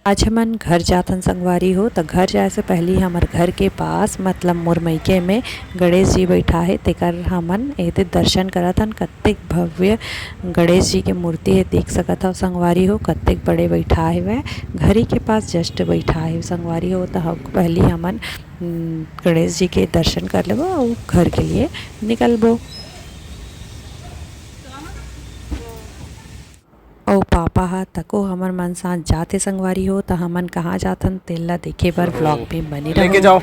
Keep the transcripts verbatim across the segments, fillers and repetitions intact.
आज हमन घर जाथन संगवारी हो, त घर जाए से पहली हमर घर के पास, मतलब मोर मइके में गणेश जी बैठा हे, तेकर हमन एदे दर्शन करत हन। कत्तेक भव्य गणेश जी के मूर्ति हे, देख सकत हव संगवारी हो, कत्तेक बड़े बैठा हेवय। घर ही के पास just बैठा हे संगवारी हो, त हम, पहली हमन, उम, गणेश जी के दर्शन कर लेबो अउ घर के लिए निकलबो। अउ पापा ह तको हमर मन साथ जाथे संगवारी हो, त हमन कहाँ जाथन तेला देखे बर vlog में बने लेके रहू। जाओ।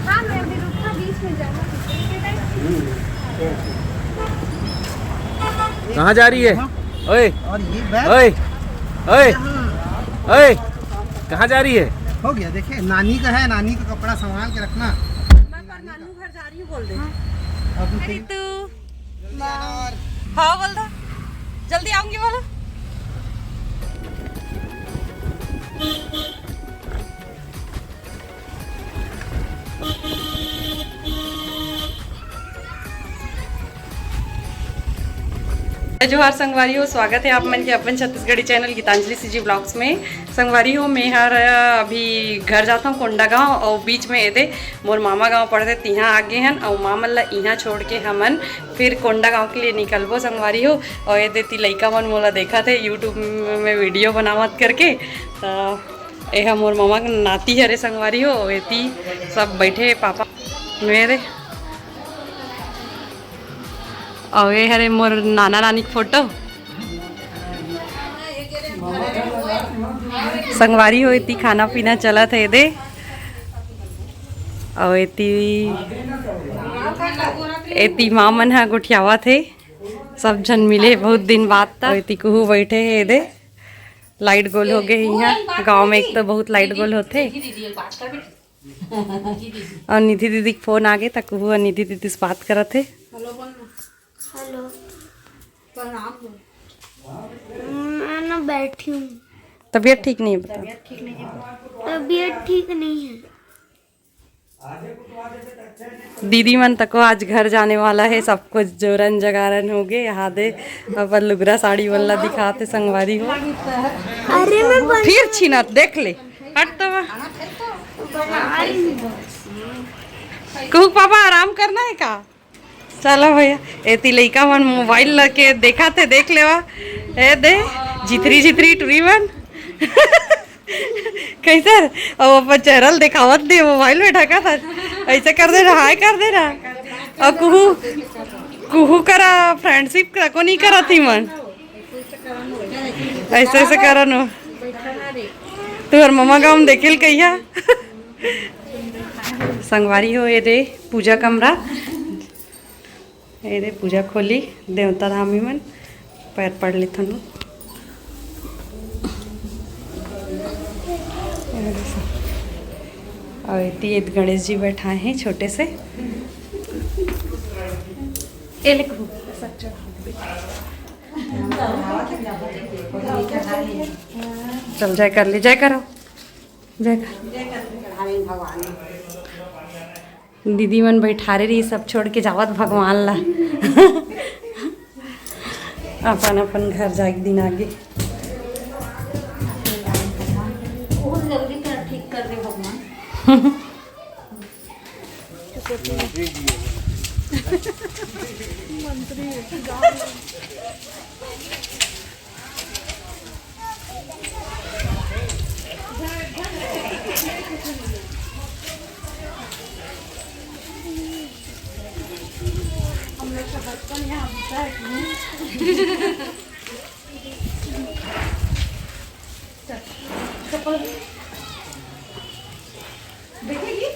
हाँ, मैं अभी रुकना, बीच में जाना। कहाँ जा रही है? ओए, और ये बैग? ओए, ओए, हाँ। ओए, कहाँ जा रही है? हो गया, देखिए, नानी का है, नानी का कपड़ा संभाल के रखना। मैं पर नानू घर जा रही हूँ, बोल दे। हाँ। अभी अरे तू। हाँ, बोल दो। जल्दी आऊंगी, बोलो। जोहार संगवारी हो, स्वागत है आप मन के अपन Chhattisgarhi channel Gitanjali C G blogs में। संगवारी हो, मैं हर अभी घर जाता हूँ कोंडागांव, और बीच में एदे मोर मामा गांव पड़थे, तिहाँ आ गे हन, और मामा ला इहाँ छोड़ के हमन फिर कोंडागांव के लिए निकलबो संगवारी हो। और एदे ती लइका मन मोला देखा थे YouTube में वीडियो बनावत करके, तो एहा मोर मामा के नाती हरे संगवारी हो, एती सब बैठे हे पापा मेरे। अउ ए हरे मोर नाना नानी के फोटो। संगवारी हो, एती खाना पीना चलत हे एदे। अउ एती, एती माँ मन ह गोठियावत हे। सब झन मिले बहुत दिन बाद तक। अउ एती कुहू बैठे हे एदे। लाइट गोल हो गे हे इहाँ। गाँव में एक तो बहुत लाइट गोल होथे। अउ निधि दीदी के फोन आ गे, त कुहू ह निधि दीदी से बात करत हे। हेलो बोल ना। हेलो। प्रणाम बोल। मैं ना बैठी हूँ। तबीयत ठीक नहीं है, बता। तबीयत ठीक नहीं है। तबीयत ठीक नहीं है। दीदी मन तको आज घर जाने वाला है, सब कुछ जोरन जगारन हो गे। यहाँ दे अपन लुगरा साड़ी मन ला दिखाते संगवारी हो। अरे मैं बन- फिर छीनत देख ले, हट तो। कुहू पापा आराम करना है का? चलो भैया, एती लइका मन मोबाइल लेके देखा थे, देख लेवा। ए दे, झितरी झितरी टुरी मन। कैसन? अब अपन चेहरा ल देखावत दे, मोबाइल में ढका था। ऐसे कर देना, हाय कर देना। और कुहू, कुहू करा फ्रेंडशिप करा को नहीं करा थी मन। ऐसे ऐसे करन हो। तुहर ममा गाँव में देखेल कहिया? संगवारी हो, ये दे पूजा कमरा। ये दे पूजा खोली, देवता धामी मन पैर पड़ लेथन। और एती एत गणेश जी बैठा है छोटे से। ए ले कहू, चल जय कर ले, जय करो, जय कर। दीदी मन बैठारे रही, सब छोड़ के जावत भगवान ला। अपन अपन घर जाए के दिन आगे। बहुत जल्दी कर, ठीक कर दे भगवान। मंत्री। हम लोग का बचपन यहाँ बीता है कि नहीं? चल, चप्पल। देखेगी?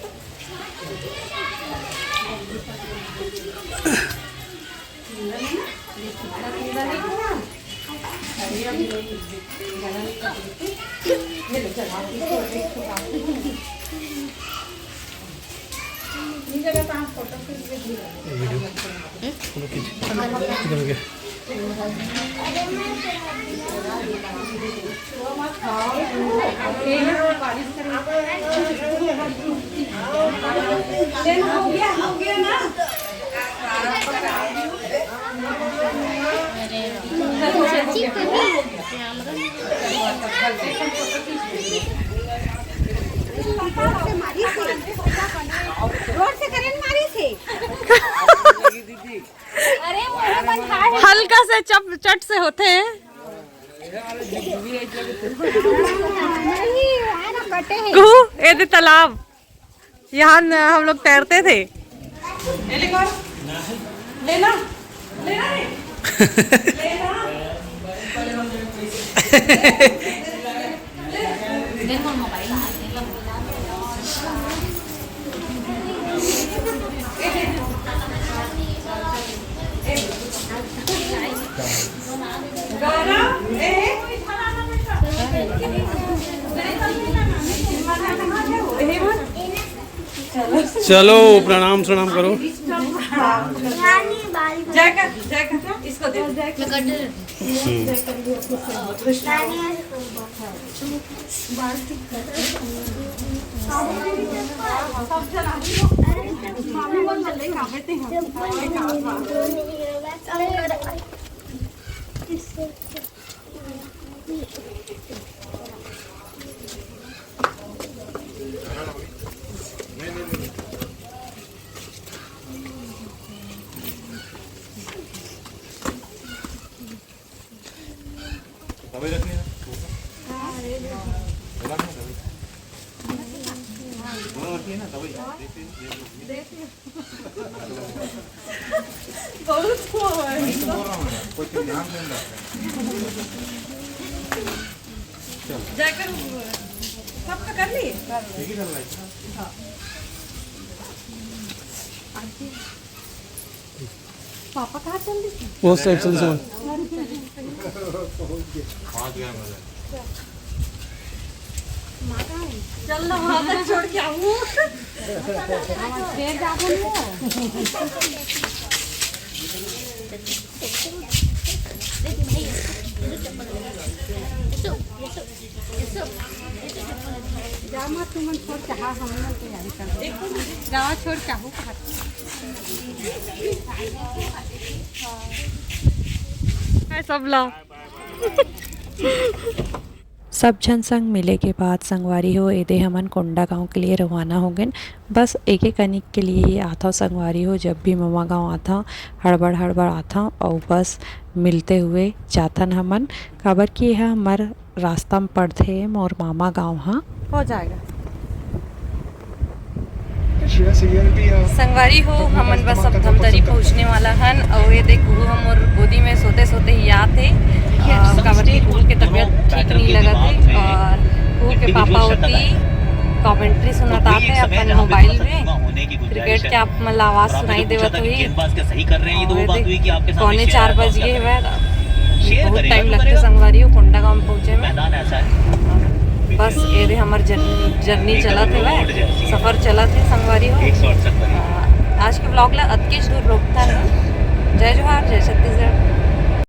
जोर से मारी से। जोर से करंट मारी से। अरे, वो बंधा है। हल्का से चप, चट से होथे। नहीं, है ना, कटे हैं। कुहू, ए दे तालाब। यहाँ न, हम लोग तैरते थे। लेना, लेना है। चलो, प्रणाम, प्रणाम करो। जय कर, जय कर, इसको दे। दवाई रखनी है ना? बोला ना दवाई। दोनों रखनी है ना दवाई? बहुत हुआ है। कोई ध्यान नहीं रखता। जाकर सबका कर ली? हाँ। पापा कहाँ चल रही थी? वो साइड चल, सुमन। चल ना, वहाँ तक छोड़ के आऊँ। फिर जाबो नहीं हो। जा मत, तुमन छोड़ चाहा, हम लोग तैयारी कर। गाँव छोड़ चाहू कहा। हाय सब ला। सब झन संग मिले के बाद संगवारी हो, एदे हमन कोंडागांव के लिए रवाना हो गेन। बस एके कनिक के लिए ही आथव संगवारी हो, जब भी ममा गांव आथव, हड़बड़ हड़बड़ आथव, अउ बस मिलते हुए जाथन हमन, काबर कि एहा हमर रास्ता म पड़थे मोर मामा गांव ह। हो जाएगा। संगवारी हो, हमन बस अब धमतरी पहुंचने वाला हन, अउ ये देख, वो हमर गोदी में सोते सोते ही आत हे। अ, काबर कि कुहू के तबीयत ठीक नहीं लगत हे, अउ कुहू के पापा होती कमेंट्री सुनत आत हे अपन मोबाइल में। क्रिकेट के आप मन ला आवाज सुनाई देवत होही। और ये देख, पौने चार बज गए हवय। बहुत टाइम लगथे संगवारी हो कोंडागांव में पहुंचे में। बस ये दे हमर जर्नी, जर्नी चलत हवय, सफर चलत हे संगवारी हो। आज के व्लॉग ला अतकेच दूर रोकथन। जय जोहार, जय छत्तीसगढ़।